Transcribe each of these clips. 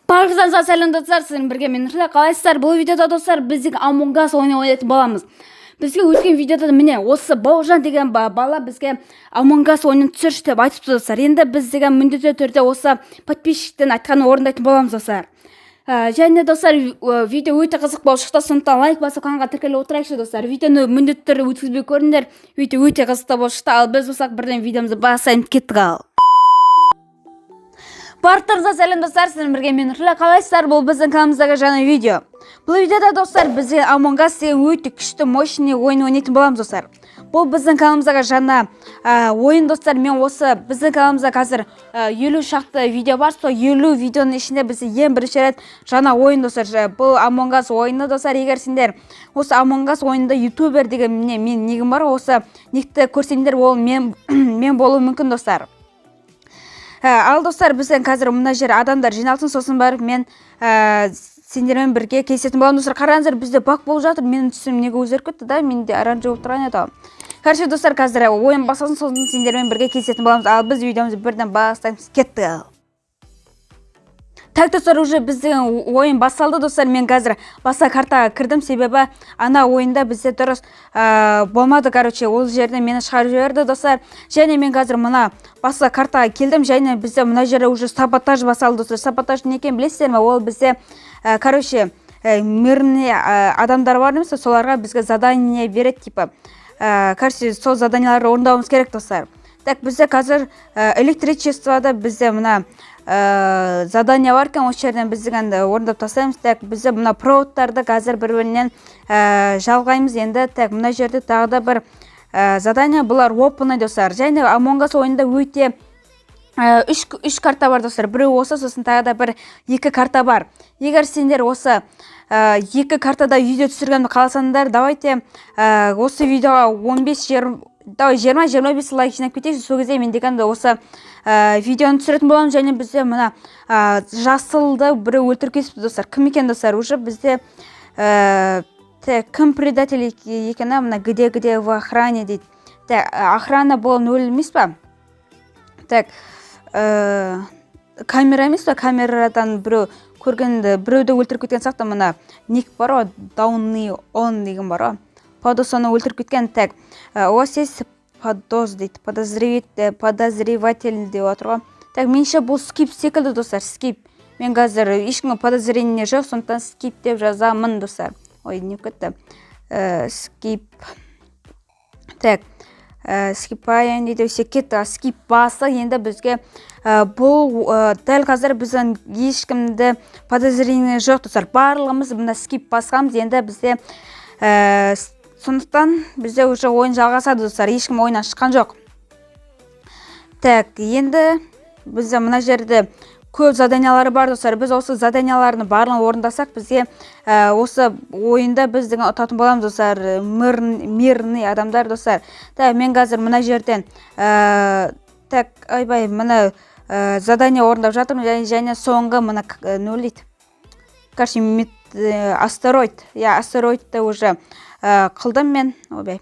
Барлықтарыңызға сәлем, достар! Сіздермен бірге мен, Нұрсұлтан. Қалайсыздар? Бұл видеода, достар, біз Among Us ойыны ойнайтын боламыз. Бізге өткен видеода, міне, осы Бауыржан деген бала бізге Among Us ойынын түсірші деп айтыпты, достар. Енді біз деген міндетті түрде осы подписчиктен айтқанын орындайтын боламыз, достар. Және, достар, видео өте қызық болып шықты, сондықтан лайк басып, каналға тіркеліп отырайықшы, достар. Видеоны міндетті түрде өткізбей көріңдер, видео өте қызықты болып шықты. Ал біз болсақ, бірден видеомызды бастаймыз. Кеттік! Ал барлықтарыңызға сәлем, достар! Сіздермен бірге мен, Нұрсұлтан. Қалайсыздар? Бұл біздің каналымыздағы жаңа видео. Бұл видеода, достар, бізге Among Us деген өте күшті, мощный ойын ойнайтын боламыз, достар. Бұл біздің каналымыздағы жаңа ойын, достар. Мен осы біздің каналымызда қазір 50 шақты видео бар. Сол 50 видеоның ішінде бізде ең бірінші рет жаңа ойын, достар. Бұл Among Us ойыны, достар. Егер сендер осы Among Us ойынында ютубер деген, міне, менің нигім бар, осы никті көрсеңдер, ол мен болуым мүмкін, достар. Ал, достар, бізден қазір мына жер адамдар жиналсын, сосын барып мен сендермен бірге кездесетін боламын, достар. Қараңыздар, бізде баг болып жатыр. Менің түсім неге өзгеріп кетті да? Менде оранжевый болып тұрған еді ғой. Короче, достар, қазір ойын басталсын, сосын сендермен бірге кездесетін боламыз. Ал біз видеомызды бірден бастаймыз. Кеттік! Ал так, достар, уже біздің ойын басталды, достар. Мен қазір басқа картаға кірдім, себебі ана ойында бізде дұрыс болмады. Короче, ол жерден мені шығарып жіберді, достар. Және мен қазір мына басқа картаға келдім, және бізде мына жерде уже саботаж басталды, достар. Саботаж не екенін білесіздер ме? Ол бізде, короче, мирный адамдар бар емес пе, соларға бізге задание береді, типа. Короче, сол заданияларды орындауымыз керек, достар. Так, бізде қазір электричествода бізде мына задание бар екен, осы жерден біз енді орындап тастаймыз. Так, бізде мына проводтарды қазір бір бірінен жалғаймыз енді. Так, мына жерде тағы да бір задание, бұлар оп оңай, достар. Және Among Us ойынында өте үш карта бар, достар. Біреу осы, сосын тағы да бір екі карта бар. Егер сендер осы екі картада видео түсіргенімді қаласаңдар, давайте осы видеоға 15, 20, давай 20, 25 лайк жинап кетейікші. Сол кезде мен деген осы видеоны түсіретін боламын. Және бізде мына жасылды біреу өлтіріп кетіпті, достар. Кім екен, достар? Уже бізде так, кім предатель екен? А, мына где в охране дейді. Так, охрана бұл нөл емес па? Так, камера емес па? Камерадан біреу көргенді, біреуді өлтіріп кеткен сияқты. Мына ник бар ғой, дауны он деген бар ғой, походу соны өлтіріп кеткен. Так, у вас есть подоз дейді, подозреватель деп отыр ғой. Так, меніңше, бұл скип секілді, достар, скип. Мен қазір ешкімге подозрение жоқ, сондықтан скип деп жазамын, достар. Ой, не болып кетті? Скип. Так, скипаем дейді. Все, кетті, скип басты. Енді бізге бұл дәл қазір біздің ешкімді подозрение жоқ, достар. Барлығымыз мына скип басқанбыз. Енді бізде сондықтан бізде уже ойын жалғасады, достар. Ешкім ойыннан шыққан жоқ. Так, енді бізде мына жерде көп заданиялар бар, достар. Біз осы заданиялардың барлығын орындасақ, бізге осы ойында біз деген ұтатын боламыз, достар. Мирный адамдар, достар. Так, мен қазір мына жерден так, ойбай, мына задание орындап жатырмын. Және соңғы мына нөл дейді, короче, астероид, иә, астероидты уже қылдым мен. Ойбай,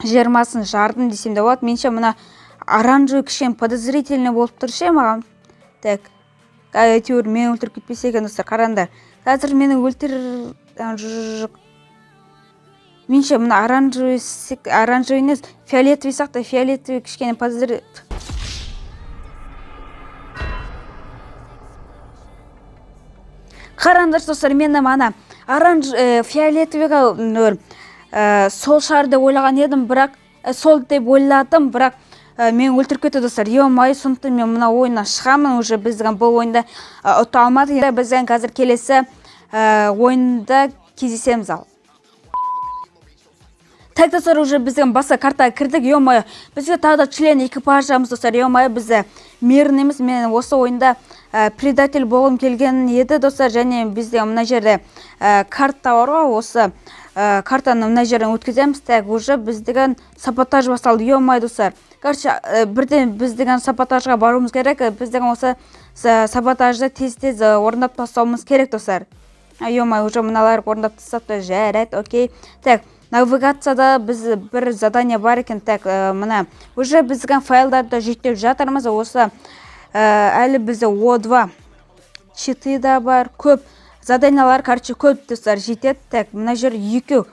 20-сын жардым десем де болады. Меніңше, мына оранжевый кішкене подозрительный болып тұр ше маған. Так, әйтеуір мені өлтіріп кетпесе екен, достар. Қараңдар, қазір мені өлтір. Жоқ, меніңше, мына оранжевый, оранжевый емес, фиолетовый сияқты. Фиолетовый кішкене Қараңдаршы, достар, мені ана оранж фиолетовыйға нөл сол шығар деп ойлаған едім, бірақ сол деп ойладым, бірақ мені өлтіріп кетті, достар. Ё-моё, сондықтан мен мына ойыннан шығамын. Уже біз бұл ойында ұта алмадық. Енді біз қазір келесі ойында кездесеміз. Ал так, достар, уже біздің басқа картаға кірдік. Ё-моё, бізге тағы да член экипажамыз, достар. Ё-моё, бізде мирный емес. Мен осы ойында предатель болғым келген еді, достар. Және бізде мына жерде карта бар ғой, осы картаны мына жерден өткіземіз. Так, уже біз деген саботаж басталды. Ё-моё, достар, короче, бірден біз деген саботажға баруымыз керек. Біз деген осы саботажды тез тез орындап тастауымыз керек, достар. Ё-моё, уже мыналар орындап тастапты. Жарайды, окей. Так, навигацияда біз бір задание бар екен. Так, мына уже біздің файлдарды жүктеп жатырмыз. Осы әлі бізде О2. Щиты да бар, көп заданиялар, короче, көп, достар, жетеді. Так, мына жер екеу.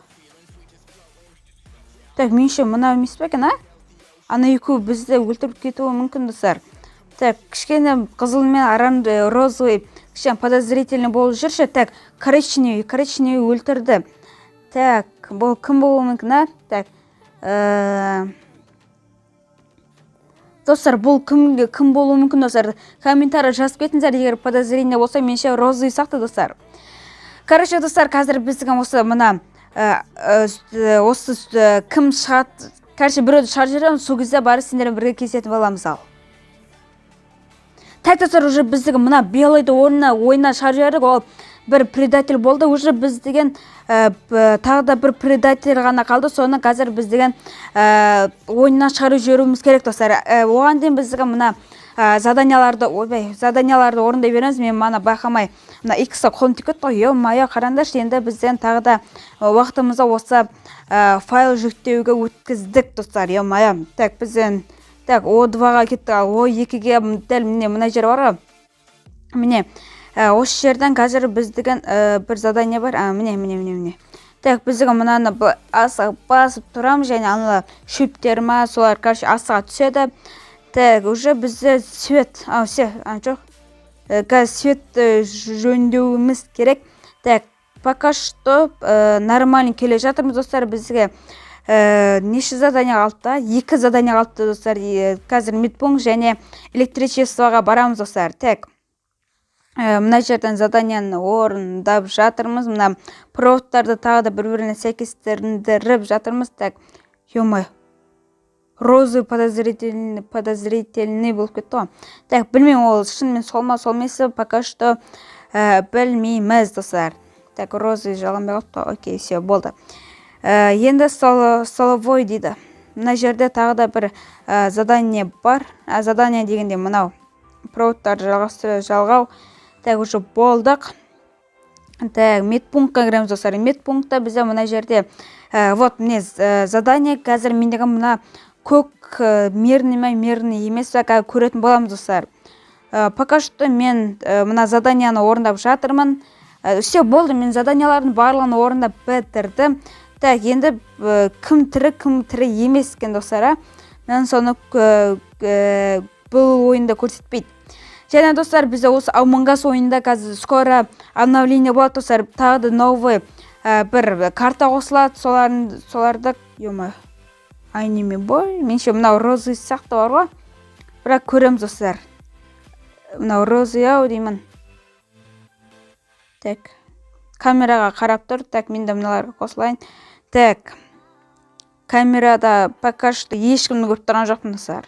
Так, меніңше, мынау емес пе екен, а? Ана екеуі бізді өлтіріп кетуі мүмкін, достар. Так, кішкене қызыл мен розовый кішкене подозрительный болып жүрші. Так, коричневый, коричневый өлтірді. Так, бұл кім болуы мүмкін, а? Так, достар, бұл кім болуы мүмкін, достар? Комментарий жазып кетіңіздер, егер подозрение болса. Меніңше, розовый сияқты, достар. Короче, достар, қазір біздің осы мына осы кім шығады, короче, біреуді шығарып жібереміз, сол кезде барып сендермен бірге кездесетін боламыз. Ал так, достар, уже біздің мына белыйды орнына ойыннан шығарып жібердік. Ол бір предатель болды. Уже біз деген тағы да бір предатель ғана қалды. Соны қазір біз деген ойыннан шығарып жіберуіміз керек, достар. Оған дейін біз деген мына заданияларды, ойбай, заданияларды орындай береміз. Мен мана байқамай мына иксқа қолым тиіп кетті ғой, ё-моё. Қараңдаршы, енді бізден тағы да уақытымызды осы файл жүктеуге өткіздік, достар, ё-моё. Так, бізден, так, о 2-ға кеттік. Ал о 2-ге дәл міне, мына жер бар ғой, міне, осы жерден қазір біз деген бір задание бар. А, міне, міне, міне, міне. Так, біз деген мынаны асыға басып тұрамыз және ана шөптер ма, солар, короче, астыға түседі. Так, уже бізде свет, а, все, а, жоқ. Қазір светті жөндеуіміз керек. Так, пока что нормально келе жатырмыз, достар. Бізге неше задание қалыпты? Екі задание қалыпты, достар. Қазір медпункт және электричествоға барамыз, достар. Так, мына жерден заданияны орындап жатырмыз. Мына проводтарды тағы да бір біріне сәйкестендіріп жатырмыз. Так, ё-моё, розовый подозрительный болып кетті ғой. Так, білмеймін, ол шынымен сол ма, сол емес пе, пока что білмейміз, достар. Так, розовый жалғанбай қалыпты. Окей, все, болды. Енді столовой дейді. Мына жерде тағы да бір задание бар. Задание дегенде мынау проводтарды жалғастыру, жалғау. Так, уже болдық. Так, медпунктқа кіреміз, достар. Медпунктта бізде мына жерде вот міне, задание. Қазір мен деген мына көк мирный ма, мирный емес па, қазір көретін боламыз, достар. Пока что мен мына заданияны орындап жатырмын. Все, болды, мен заданиялардың барлығын орындап бітірдім. Так, енді кім тірі, кім тірі емес екен, достар, а? Мен соны бұл ойында көрсетпейді. Және, достар, бізде осы Among Us ойында қазір скоро обновление болады, достар. Тағы да новый бір карта қосылады. Соларды, ё-моё, аниме бой. Меніңше, мынау розовый сияқты бар ғой, бірақ көреміз, достар. Мынау розовый ау деймін. Так, камераға қарап тұр. Так, мен де мыналарға қосылайын. Так, камерада пока что ешкімді көріп тұрған жоқпын, достар.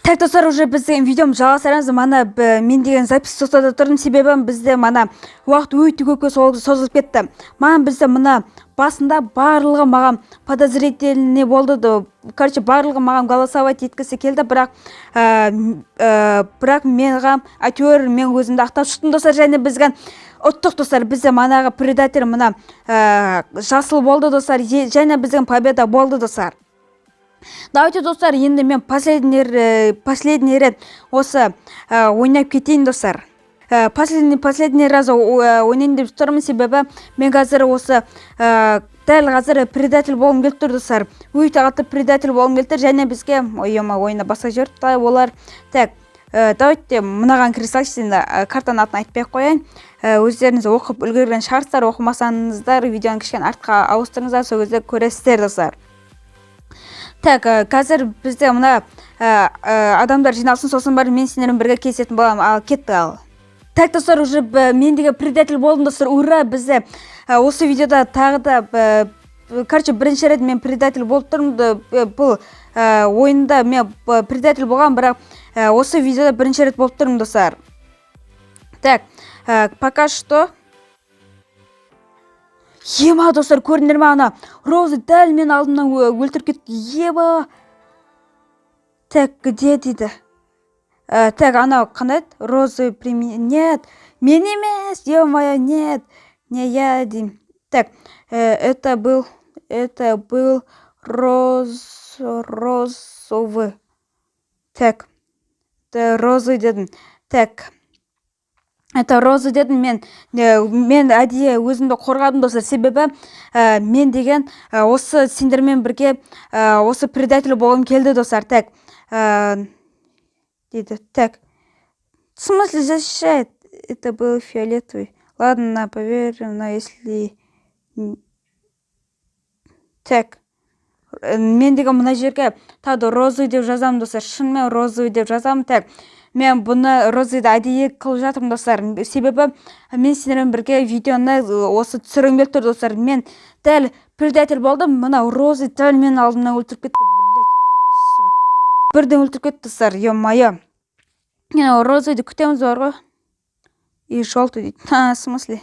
Так, достар, уже біздің видеомызды жалғастырамыз. Мана мен деген запись тоқтата тұрдым, себебі бізде мана уақыт өте көпке созылып кетті. Маған бізде мына басында барлығы маған подозрительный болды да, короче, барлығы маған голосовать еткісі келді, бірақ бірақ маған әйтеуір мен өзімді ақтап шықтым, достар. Және бізге ұттық, достар. Бізде манағы предатель мына жасыл болды, достар. Және біздің победа болды, достар. Давайте, достар, енді мен последний рет осы ойнап кетейін, достар. Последний раз ойнайын деп тұрмын, себебі мен қазір осы дәл қазір предатель болғым келіп тұр, достар. Өте қатты предатель болғым келіп тұр. Және бізге, ой, ема, ойына баса жіберіпті олар. Так, давайте мынаған кіре салайықшы енді. Картаның атын айтпай ақ қояйын. Өздеріңіз оқып үлгерген шығарсыздар. Оқымасаңыздар, видеоны кішкене артқа ауыстырыңыздар, сол кезде көресіздер, достар. Так, қазір бізде мына адамдар жиналсын, сосын барып мен сендермен бірге кездесетін боламын. Ал кеттік. Ал так, достар, уже мен деген предатель болдым, достар, ура! Бізде осы видеода тағы да короче, бірінші рет мен предатель болып тұрмын. Бұл ойында мен предатель болған, бірақ осы видеода бірінші рет болып тұрмын, достар. Так, пока что, ема, достар, көрдіңдер ма? Ана роза дәл мен алдымнан өлтіріп кетті, еба. Так, где дейді? Так, анау қандай еді, розовый нет, мен емес, ё-моё, нет, не я деймін. Так, это был розовый. Так, это розовый дедім. Так. Это роза дедім мен. Мен әдейі өзімді қорғадым, достар, себебі мен деген осы сендермен бірге осы предатель болғым келді, достар. Так, дейді. Так, в смысле защищает? Это был фиолетовый. Ладно, поверим, но если. Так, мен деген мына жерге тағы да розовый деп жазамын, достар, шынымен розовый деп жазамын. Так, мен бұны, розовыйды, әдейі қылып жатырмын, достар, себебі мен сендермен бірге видеоны осы түсіргім келіп тұр, достар. Мен дәл предатель болдым. Мына розовый дәл менің алдымнан өлтіріп кетті, блять, бірден өлтіріп кетті, достар, ё-моё. Розовыйды күтеміз бар ғой. И желтый дейді. А, в смысле?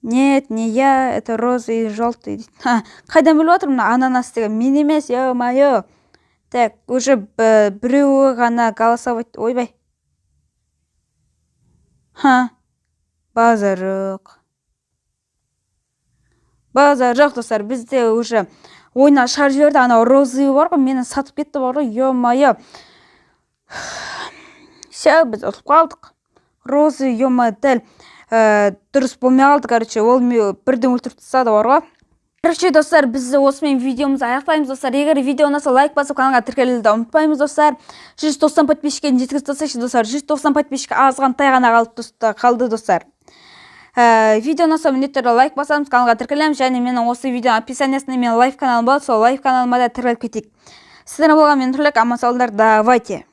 Нет, не я, это розовый и желтый дейді. Қайдан біліп жатырмын? Мына ананас деген мен емес, ё-моё. Так, уже біреуі ғана голосовать. Ойбай, ха, базар жоқ, базар жоқ, достар. Бізде уже ойыннан шығарып жіберді. Анау розовый бар ғой, мені сатып кетті бар ғой, ё-моё. Все, біз ұтылып қалдық. Розовый, ё-моё, дәл дұрыс болмай қалды. Короче, ол бірден өлтіріп тастады бар ғой. Короче, достар, біз осымен видеомызды аяқтаймыз, достар. Егер видео ұнаса, лайк басып, каналға тіркелуді ұмытпаймыз, достар. 190 подписчикке жеткізіп тастайықшы, достар. 190 подписчик азғантай ғана қалды, достар. Видео ұнаса, міндетті түрде лайк басамыз, каналға тіркелеміз және менің осы видеоның описаниясында менің лайв каналым болады, сол лайв каналыма да тіркеліп кетейік. Сіздермен болған мен, Нұрлек. Аман сау болыңдар, давайте.